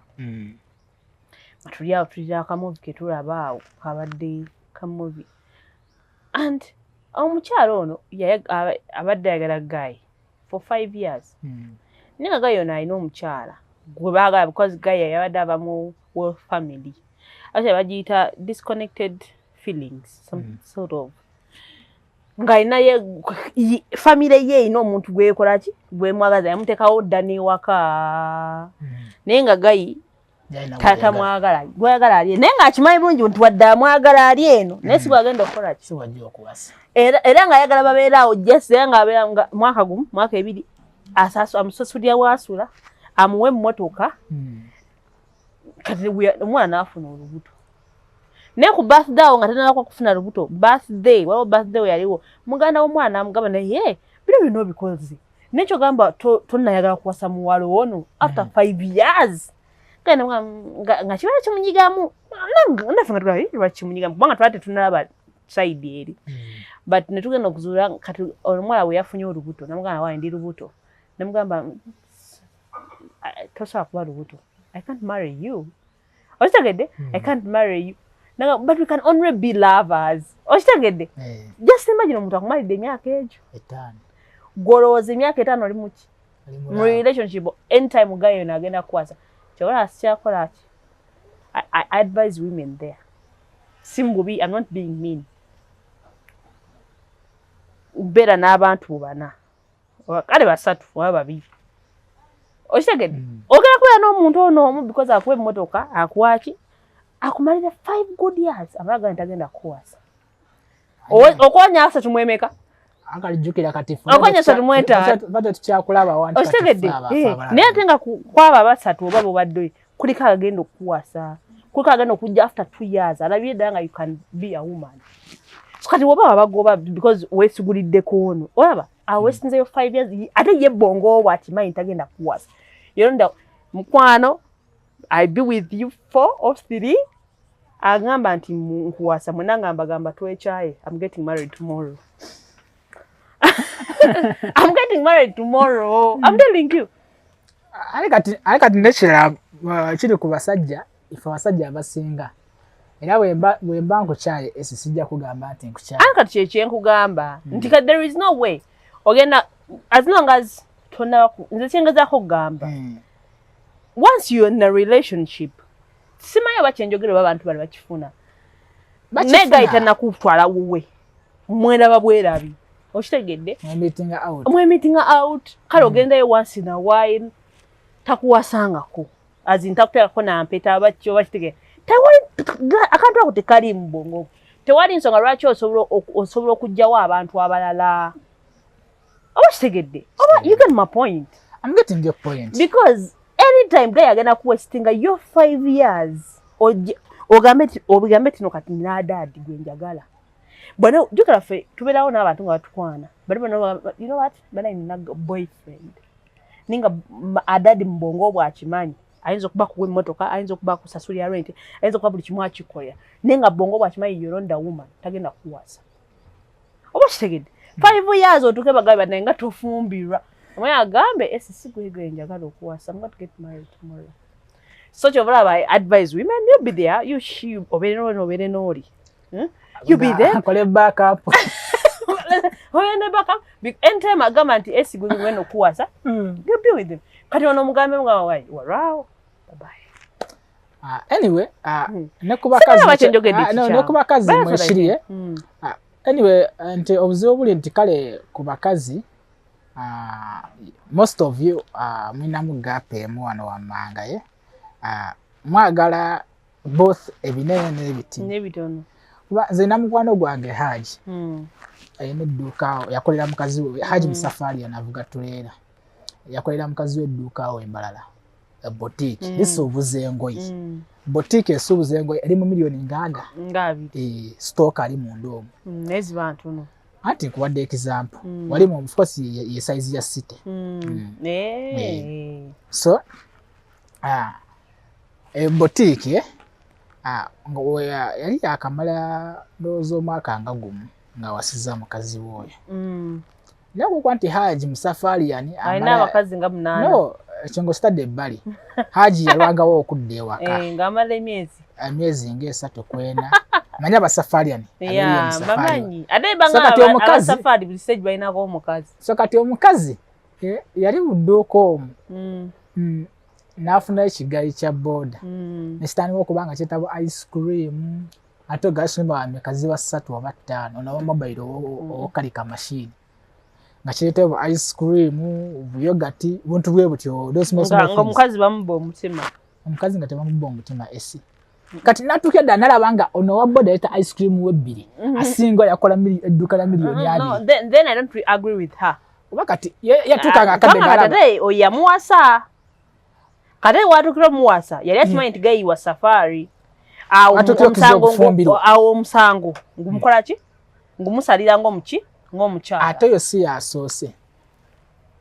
nga tuli awo tulira aka movie ketulaba awo, kabadde ka movie, and omukyalo ono abadde ayagala guy for 5 years, naye nga guy ono alina omukyala gwe baagala, because guy yabadde ava mu wealth family. Actually bagiyita disconnected feelings, some sort of ng'alina ye family ye erina omuntu gwekola ki, gwemwagaza, yamuteekawo dda n'ewaka, naye nga guy tatamwagala, gweyagala ali, naye ng'akimanyi bulungi nti wadde amwagala ali eno, naye si bwagenda okukola ki, era ng'ayagala babeere awo just, era ng'abeera nga mwaka gumu, mwaka 2, amusasulira waasula, amuwe emmotoka. Kati omwana n'afuna olubuto, naye ku birthday awo nga tanalakwa kufuna lubuto, birthday waliwo, birthday we yaliwo muganda w'omwana n'amugamba, naye bino byonna obikoze, naye kyogamba tonnayagala kuwasa muwala ono after 5 years? Nga kibeera kimunyigamu, naffe nga tulaba lwaki kimunyigamu, kubanga twali tetunalaba side eri. But netugenda okuzuula kati omuwala we yafunye olubuto, namugamba, "Wayi, ndi lubuto." Namugamba, "Tosobola kuba lubuto, I can't marry you." Okitegedde? "I can't marry you." But we can only be lovers. Okitegedde? Just imagine omuntu akumalidde emyaka egyo, gwolowooza emyaka 5 oli muki, mu relationship. Anytime guy ono agenda kukwasa kyobola sikyakola ki. I advise women there, si mububi, I'm not being mean, beera n'abantu bana, kale basatu oba babiri. Okitegedde? Ogenda kubeera n'omuntu ono omu because akuwa emmotoka, akuwaki, akumalira 5 good years, amala nti agenda kukuwasa. Okonya asatu mwemeka? Akalijjukira kati. Okonya asatu mwetaano. Tukyakulaba. Okitegedde? Naye ate nga kwabo abasatu oba bobadde kuliko agenda okukuwasa, kuliko agenda okujja after 2 years, alabye ddala nga you can be a woman. So kati woba wabagoba because weesiguliddeko ono, olaba awesinzeyo 5 years, ate ye bongo obwo akimanyi tagenda kuwasa. Yonda mukwano, I be with you four or three, agamba nti nkuwasa, mwena nga mbagamba twekyaye. I'm getting married tomorrow, I'm getting married tomorrow, I'm telling you. Ate kati nekirala kiri ku basajja, ife abasajja abasinga, era bwemba nkukyaye esi sijja kugamba nti nkukyaye. Anti kati kyekyenkugamba nti kati there is no way ogenda, as long as tonaba, nze kyengezaako okugamba, once you're in a relationship, simanyi oba kyenjogera oba abantu bano bakifuna, naye guy tanakutwala wuwe, mweraba bwerabi. Okitegedde? Mwemeetinga out. Mwemeetinga out, kale ogendayo once in a while, takuwasangako, as in takuteekako nampeta abaki oba kitegere, tewali akantu ako tekali mu bwongo, tewali nsonga lwaki osobola okuggyawo abantu abalala. Oba kitegedde? Oba you get my point? I'm getting your point. Because anytime guy agenda kuwastinga your 5 years, ogambe tino kati nadaadi gwe njagala bwana. Jjukira ffe tubeerawo n'abantu nga batukwana, bali bano, you know what, bana nina boyfriend, ninga adadi mu bwongo bwakimanyi. Ayinza okuba kuwa emmotoka, ayinza okuba kusasulira rent, ayinza okuba buli kimu akikolera, naye nga bwongo bwakimanyi you're not the woman, tagenda kukuwasa. Oba kitegedde? 5 years otuuke bagabe banaye nga tofumbirwa, omwe agambe esi si gwe gwe njagala okuwasa, I'm going to get married tomorrow. So kyova olaba I advise women, you be there, you she obeere n'oli, obeere n'oli. You be there. Kole backup. Obeere ne backup. Anytime agamba nti esi gwe ngenda okuwasa, you be with him. Kati ono omugambe mugamba wayi walwawo, bye. Anyway, ne ku Simanyi lwaki njogedde no, kikyamu. ne ku bakazi But that's what I mwekiriye. think. Anyway, nti obuzibu buli nti kale ku bakazi, most of you, mulinamu gap emu wano wammanga ye, mwagala both ebinene n'ebitini. N'ebitono. Kuba nze nina mukwano gwange Haji, alina edduuka awo, yakolera mukazi we. Haji Musafaari, yanavuga tuleera, yakolera mukazi we edduuka awo embalala, boutique lisuubuza engoye. Boutique esuubuza engoye eri mu miliyoni ngaaga. Nga 20. Eh, stock ali munda omwo. Naye ziba ntono. Anti nkuwadde example. Wali mu, of course, ye size ya city. So boutique, yali yakamala ndowooza omwaka nga gumu nga wasiza mukazi we oyo. Naye okukuba nti Haji Musafaari yani alina abakazi nga munaana. No, ekyo nga okitadde ebbali, Haji yalwangawo okudda ewaka. Eh, ng'amala emyezi. Emyezi ng'esatu kwena. Manyi abasafariani. Yeah, bamanyi ate banga So kati abasafari buli stage balinako omukazi. So kati omukazi, yali mu dduuka omwo, n'afunayo ekigaali kya booda, nekitandika okuba nga kyetaba ice cream, ate ga ice cream bameka, ziba ssatu oba ttaano, onoba mobile okalika machine nga kireetebwa ice cream, buyogati, buntu bwe butyo, those small, small nga things. Omukazi bamuba omutima. Omukazi nga tebamuba omutima esi. Kati natuukira ddala nalaba nga ono owa boda yeta ice cream webbiri asinga yakola edduuka lya miliyoni No, 20. then I don't agree with her. Oba kati yatuuka nga akadde Kubanga galaba. Kati ate oyo yamuwasa, kate watuukira omuwasa yali akimanyi nti gayiwa safari awo. Atuukira okuza omusango okufumbirwa. Awo omusango ngumukola ki? Ngumusalira ng'omuki, ng'omukyala. Ate oyo si yasoose.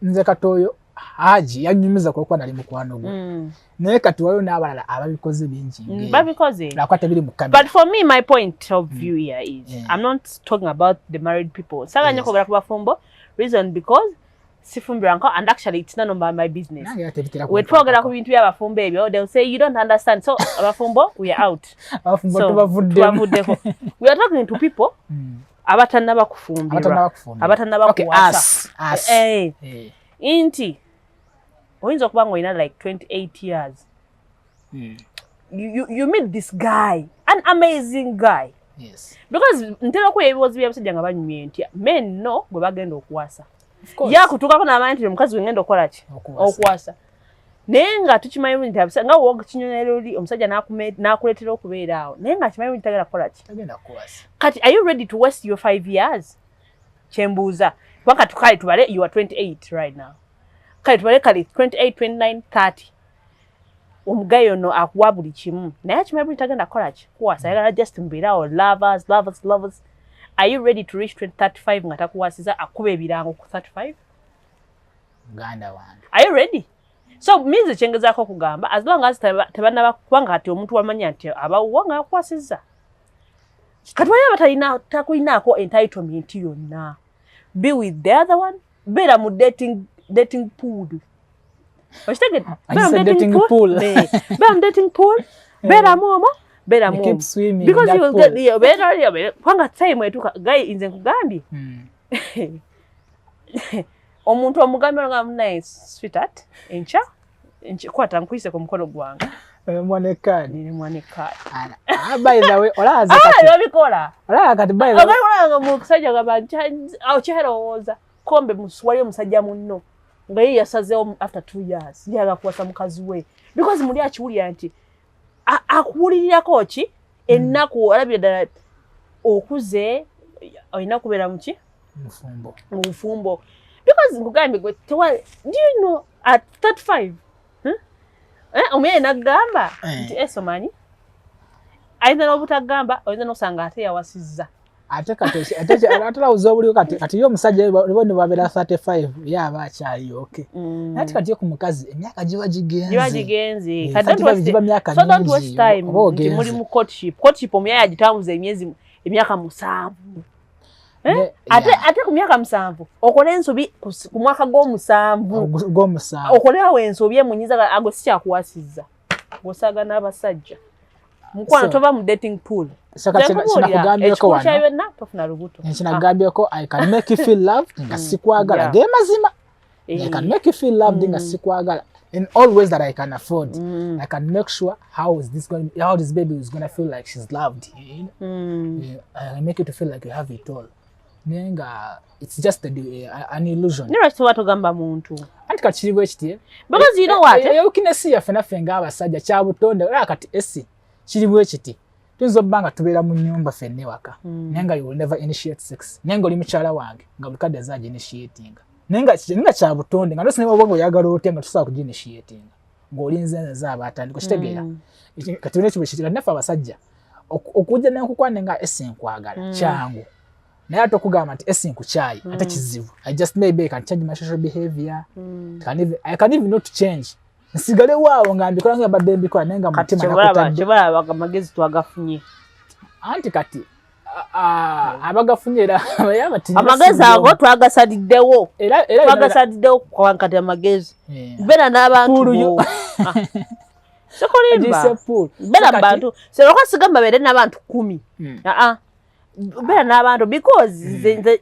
Nze kati oyo Haji yanyumiza kulwokuba nali mukwano gwe, naye kati waliwo n'abalala ababikoze bingi ng'ebyo. Babikoze. Lwakuba tebiri mu kamera. But for me, my point of view here is, I'm not talking about the married people. Saga nnyo kwogera ku bafumbo. Reason, because sifumbirwanko and actually it's none of my business. Nange era tebitera We twogera ku bintu by'abafumbo ebyo, they'll say you don't understand. So abafumbo, we are out. Abafumbo So, tubavuddemu. Tubavuddeko. We are talking to people abatannaba kufumbirwa. Abatannaba kufumbirwa. Abatannaba Okay, kuwasa. us, us. Eh, nti oyinza okuba nga olina like 28 years. You meet this guy, an amazing guy. Because ntera okuwa ebibuuzo by'abasajja nga banyumye nti men no gwe bagenda okuwasa. Of course. Yakutuukako n'amanya nti omukazi gwe ngenda okukola ki? Okuwasa. Okuwasa. Naye nga tukimanyi bulungi nti nga wokinyonyola oli omusajja n'akuleetera okubeera awo, naye nga kimanyi bulungi tagenda kukola ki? Tagenda kuwasa. Kati are you ready to waste your 5 years? Kyembuuza, kuba kati kale tubale you are 28 right now, kale tubale kale 28, 29, 30, omugayi ono akuwa buli kimu, naye akimanyi bulungi tagenda kukola ki? Kuwasa. Ayagala just mubeere awo, lovers, lovers, lovers. Are you ready to reach 35 nga takuwasiza, akuba ebirango ku 35? Muganda wange. Are you ready? So means kyengezaako okugamba, as long as tebannaba, kubanga kati omuntu wamanya nti abawuwa nga akuwasizza, kati wali abatalina takulinaako entitlement yonna, be with the other one, beera mu dating pool. Okitegedde? Beera mu Agise dating pool. Eh, beera mu dating pool, beeramu omwo, beeramu You keep omwo swimming in because that you will pool. get, yeah, beera kubanga time etuuka guy nze nkugambye, omuntu omugambye nga munaye, sweetheart, enkya kwata nkuyise ku mukono gwange. Mwana kaadi. Nire kaadi. Ah, by the way, olaza Ah, kati. babikola. Olaba kati, by the way. Ogalanga musajja gamba okyalowooza kombe waliyo omusajja munno nga ye yasazeewo after 2 years yaga kuwasa mukazi we, because muli akiwulira nti akuwulirirako ki ennaku, olabira ddala okuze, olina kubeera muki? Mufumbo. Mu bufumbo, because nkugambye gwe tewa, do you know at 35, huh? Eh, omuyaye naggamba Eh. nti ese omanyi ayinza n'obutagamba, oyinza n'osanga ate yawasizza. Ate kati ate lawuza obuliwo kati ye omusajja bo ne babeera 35, ye aba akyali okay. Naye ate kati ye ku mukazi emyaka giba gigenze. Giba gigenze. Eh, 35 giba myaka So don't mingi, waste time oba nti ogenze. muli mu courtship. Courtship omuyaya agitambuza emyezi, emyaka 7. Eh? Ate ku myaka 7 okola ensobi ku mwaka gw'omusanvu. Gw'omusanvu. Okolerawo ensobi emunyiza, ago si kyakuwasizza, ng'osaaga n'abasajja. Mukwano, tova mu dating pool. So kati Nze nkubuulira, kinakugambyeko ekikulu wano kya byonna, tofuna lubuto. Nkinagambyeko, I can make you feel loved nga sikwagala. Ge mazima. I can make you feel loved nga sikwagala in all ways that I can afford. I can make sure how this baby is gonna feel like she's loved. Yeah, I make you to feel like you have it all, naye nga it's just an illusion. Naye lwaki toba togamba muntu? Anti kati kiri bwe kiti. Because you know what? Eyokinesi yaffe naffe ng'abasajja kyabutonde. Era kati esi kiri bwe kiti, tuyinza okuba nga tubeera mu nnyumba ffenna ewaka, naye nga you will never initiate sex, naye nga oli mukyala wange nga buli kadde aza aginitiatinga, naye nga kyabutonde nga nosinaba oba nga oyagala otya nga tusobola kuginitiatinga ng'olinze nze aba atandika. Okitegeera? Kati olina ekibu kiti, kati naffe abasajja okujja nenkukwane nga esi nkwagala kyangu, naye ate okugamba nti esi nkukyayi ate kizibu. I just maybe I can change my social behavior. I can even not change, nsigale waawo nga mbikola nga mbadde mbikola, naye nga Kati mutima kyebalaba nakutadde. Kyebalaba amagezi twagafunye. Anti kati abagafunye era era bati Amagezi ago twagasaliddewo. Era Twagasaliddewo kwa kati amagezi. Beera n'abantu Pool yo. bo. Ah. Sikulimba. Agiyise pool. Beera So mu bantu seroka, sigamba beere n'abantu 10. Aa, beera n'abantu because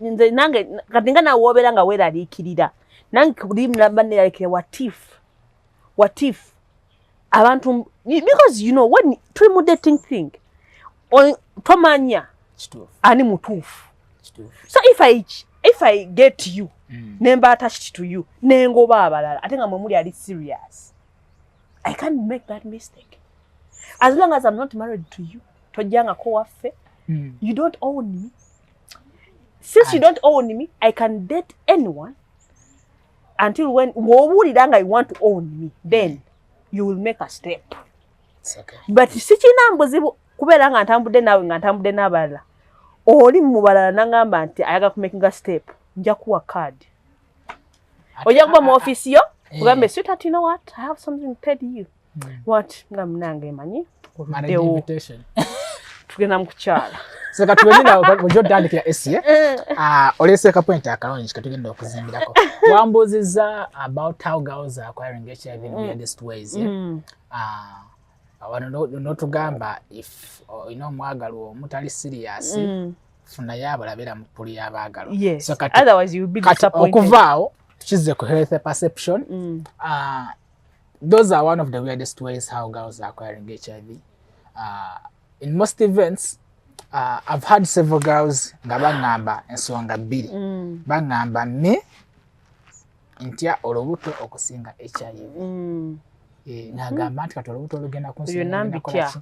nze nange kati nga nawe wobeera nga weeraliikirira, nange kuli namba neeraliikirira, what if abantu, because you know when tuli mu dating thing, tomanya ani mutuufu. So if I get you, nemba attached to you, nengoba abalala, ate nga mwe muli ali serious, I can't make that mistake. As long as I'm not married to you, tojjangako waffe. You don't own me. Since you don't own me, I can date anyone until when bw'obuulira nga you want to own me, then you will make a step. It's okay. But sikirina buzibu kubeera nga ntambudde naawe, nga ntambudde n'abalala, oli mu balala nangamba nti ayagala kumakinga step, nja kuwa card, ojja kuba mu ofiisi yo, ogambe, "Sweetheart, you know what, I have something to tell you." "What?" Nga munange manyi Marriage oluddewo. Invitation. Tugenda mu kukyala. So kati wenyini awo ojja otandikira esi, eh? Ah, oleese ka point akalungi ketugenda okuzimbirako. Wambuuzizza about how girls are acquiring HIV in weirdest ways, yeah? Ah, wano n'otugamba if olina omwagalwa omu tali serious, funayo abalabera mu pool y'abaagalwa. Yes. So kati, Otherwise you will be kati disappointed. okuva awo tukizze ku health perception. Those are one of the weirdest ways how girls are acquiring HIV. In most events, I've had several girls nga baŋŋamba ensonga bbiri. Baŋŋamba me ntya olubuto okusinga HIV. Eh, n'agamba nti kati olubuto olugenda Byonna mbitya.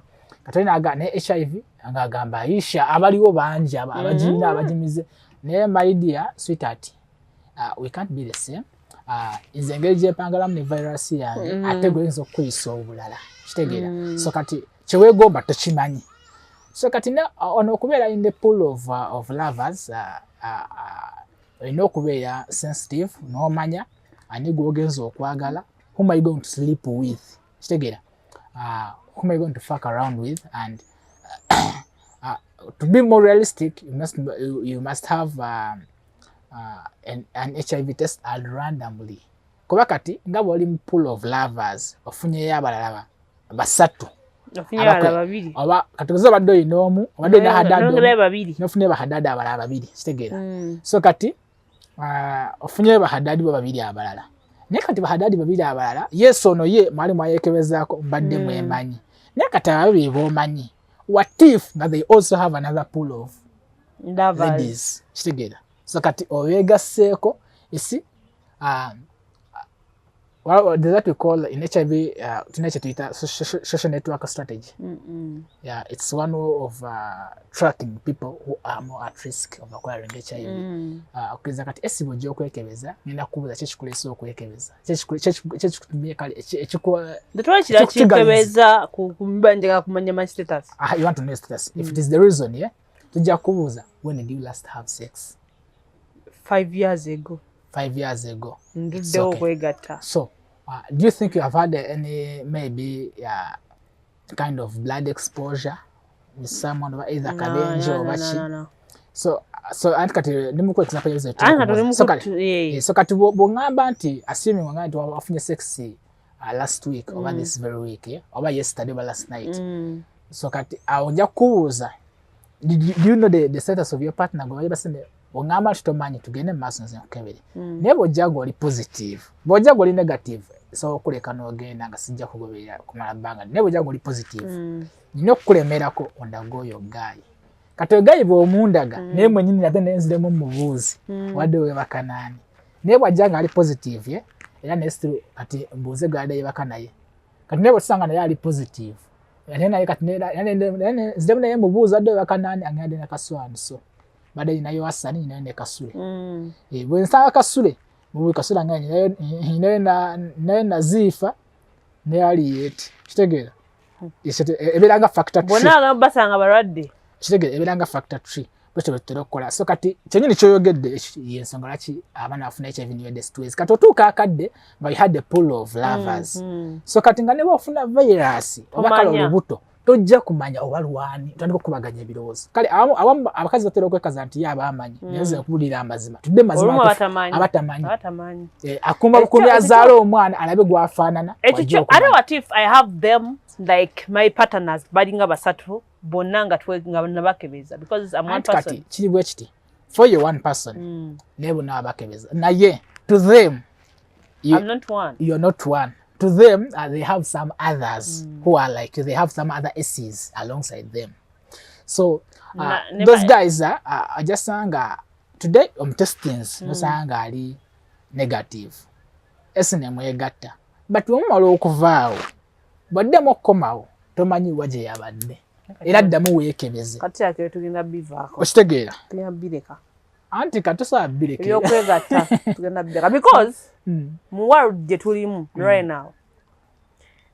Kati oli n'agamba naye HIV, ng'agamba Aisha abaliwo bangi abagirina, abagimize. Naye my dear sweetheart, we can't be the same. Nze engeri gyempangalamu ne virus yange, ate gwe oyinza okukuyisa obulala, kitegeera? So kati kyeweegomba tokimanyi. So kati ono okubeera in the pool of lovers, olina okubeera sensitive n'omanya ani gw'ogenza okwagala, whom are you going to sleep with, kitegeera? Whom are you going to fuck around with? And to be more realistic, you must have an HIV test and randomly, kuba kati nga bw'oli mu pool of lovers, ofunyeyo abalala basatu. Ofunye abalala babiri. Oba kati obadde olina omu, obadde olina hadadi omu, Nongerayo babiri. Nofunye bahadadi abalala babiri, kitegeera? So kati ofunyeyo bahadadi bo babiri abalala, naye kati bahadadi babiri abalala, yes, ono ye mwali mwayekebezaako, mbadde mwemanyi, naye kati ababiri bomanyi, what if nga they also have another pool of Lovers. ladies, kitegeera? So kati obeegasseeko isi, well, there's that we call in HIV, tulina kye tuyita social network strategy. Yeah, it's one way of tracking people who are more at risk of acquiring HIV. Okugeza kati esi bw'ojja okwekebeza, ngenda kukubuuza ki ekikuleese okwekebeza, ki ekikutumye, kale Tetwali kirala ekikutigaliza. Kinkebeza njagala kumanya my status. Ah, you want to know status. If it is the reason, yeah. Tujja kubuuza, when did you last have sex? 5 years ago. 5 years ago. Nduddewo okwegatta. So do you think you have had any maybe kind of blood exposure with someone, oba either kabenje oba ki? So anti kati ndimuku example yabizo. So kati bw'oŋŋamba nti, assuming oŋŋamba nti wafunye sex last week oba this very week, yeah? Oba yesterday oba last night. So kati awo nja kukubuuza, do you know the status of your partner gwe bali basende? Oŋŋamba nti tomanyi, tugende mu maaso nze nkukebere. Naye bw'ojja ng'oli positive, bw'ojja ng'oli negative, sobola okuleka n'ogenda nga sijja kugoberera kumala bbanga. Naye bw'ojja ng'oli positive, nina okukulemerako ondaga oyo guy. Kati oyo guy bw'omundaga, naye mwenyini ate nenziremu mubuuzi, wadde weebaka naani? Naye bw'ajja ng'ali positive ye era naye still kati mbuuze gw'adde yebaka naye. Kati naye bwetusanga naye ali positive, ate naye kati nziremu naye mubuuza, adde webaka naani? Angende ne Kaswani. So badde nyinayo Hasani, nyinayo ne Kasule. Bwe nsanga Kasule mubuuli, Kasule nga nyinayo Naziifa ne Aliyeti. Kitegeera ebeera nga factor. Bonna basanga balwadde. Kitegeera ebeera nga factor tree, bwekyo bwe tutera okukola. So kati kyenyini kyoyogedde yensonga lwaki abaana bafuna HIV ne AIDS. Kati otuuka akadde nga you had a pool of lovers. So kati nga ne bwofuna virus oba kale olubuto, tojja kumanya oba lwani, otandika okukubaganya ebirowoozo. Kale awamu abakazi batera okwekaza nti ye abamanyi, naye nze nkubuulira amazima, tudde mazima, abatamanyi. Akuuma bukuumi, azaala omwana alabe gwafaanana. Ate what if I have them, like my partners balinga basatu bonna nga nabakebeza, because I'm one person? Kati kiri bwe kiti, for you one person, naye bonna abakebeza, naye to them you, I'm not one. You're not one to them. They have some others who are like, they have some other S's alongside them. So those guys ajasanga today omutestings, nosanga ali negative, S nemwegatta, but wemumala okuvaawo, bwaddemu okukomawo, tomanyi wa gye yabadde, era ddamu weekebeze. Kati akere tugenda bivaako. Okitegeera? Tugenda bireka. Anti katosobola bireka. Ebyokwegatta tugenda bireka because mu world gye tulimu right now,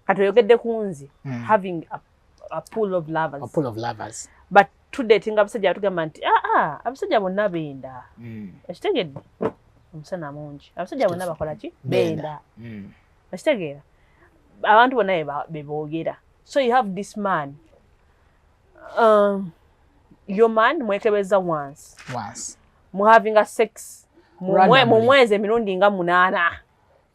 kati oyogedde ku nze having a pool of lovers. A pool of lovers. But tudatinga abasajja, batugamba nti aa abasajja bonna benda. Okitegedde? Omusana mungi, abasajja bonna bakola ki? Benda. Okitegeera? Abantu bonna beboogera. So you have this man, your man mwekebeza once. Once. Muhavinga sex mu mwezi emirundi nga 8.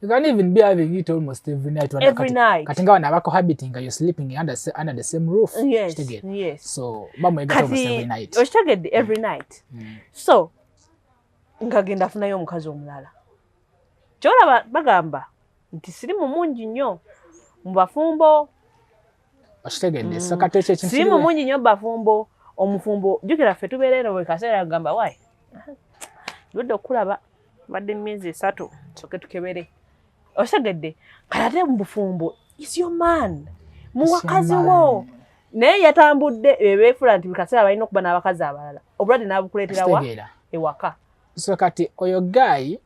You can even be having it almost every night. Every night. Kati nga bano cohabiting, you're sleeping under the same roof. Yes. So bamwegatta almost every night. Okitegedde? Every night. So ngagenda afunayo omukazi omulala. Kyolaba bagamba nti sirimu mungi nnyo mu bafumbo. Okitegedde? So kati ekyo ekintu Sirimu mungi nnyo mu bafumbo. Omufumbo, jjukira ffe tubeera eno buli kaseera kugamba, "Wayi, ludde okulaba, badde emyezi 3, soke tukebere." Okitegedde? Kale ate mu bufumbo is your man, muwakazi wo, naye yatambudde, bebeefula nti buli kaseera balina okuba n'abakazi abalala, obulwadde n'abukuleeterawa ewaka. So kati oyo guy,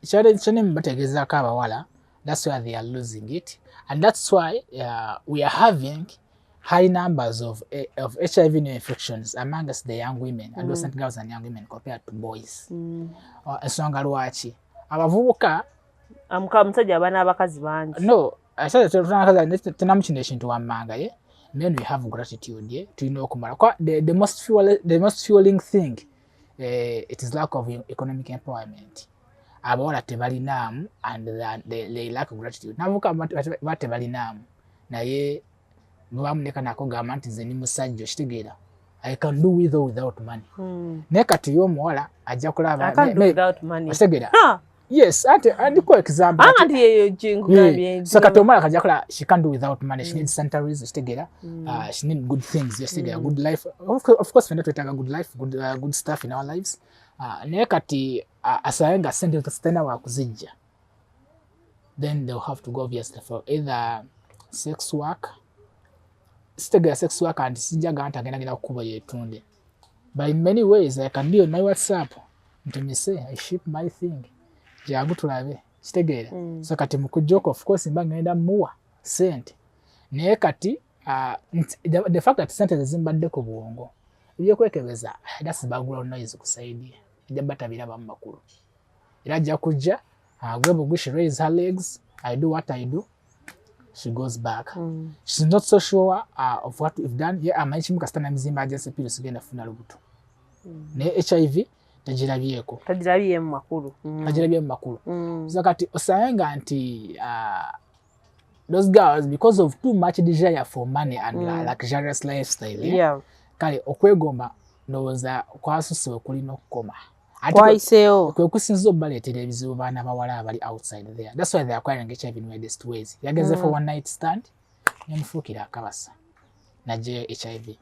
kyane bategeezaako abawala, that's why they are losing it, and that's why we are having high numbers of HIV infections amongst the young women, adolescent girls and young women compared to boys. Ensonga lwaki abavubuka Omusajja aba n'abakazi bangi. No, tenamu kino ekintu wammanga ye men, we have gratitude ye tulina okumala. The most fueling thing, it is lack of economic empowerment. Abawala tebalinaamu and they lack gratitude. Navuka ba tebalinaamu, naye bwebamuleka nakugamba nti nze ni musajja, okitegeera, I can do with or without money. Naye kati ye omuwala ajja kulaba, okitegeera? Yes, ate andiko example. So kati omuwala kajja kulaba she can't do without money. She needs sanitaries, okitegeera? She need good things, okitegeera? Good life. Of course fena twetaaga good life, good stuff in our lives. Naye kati asabe nga sente zitalina wakuzijja, then they'll have to go obviously for either sex work. Sitegeera sex work nti sijjaga nti agenda genda kukuba yetunde, but in many ways I can be on my WhatsApp ntumise, I ship my thing, jangu tulabe, kitegeera? So kati mukujjoka, of course mba ngenda muwa sente, naye kati the fact that sente zezimbadde ku bwongo. Ebyokwekebeza, that's background noise ku side, ejja batabira mu makulu, era ajja kujja agwe bugwi. She raise her legs, "I do what I do." She goes back. She's not so sure of what we've done. Ye amanyi kimu, kasita namizimba emergency pills, genda funa lubuto. Naye HIV tagirabyeko. Tagirabyemu makulu. Tagirabyemu makulu. So kati osanga nti those girls, because of too much desire for money and luxurious lifestyle, eh? Kale okwegomba ndowooza kwasusse, kulina okukoma. Ate Kwayiseewo. Kwe kusinza obbaleetera ebizibu, baana bawala abali outside there. That's why they are acquiring HIV in weirdest ways. Yagenze for one night stand, nemufuukira akabasa, najjayo HIV.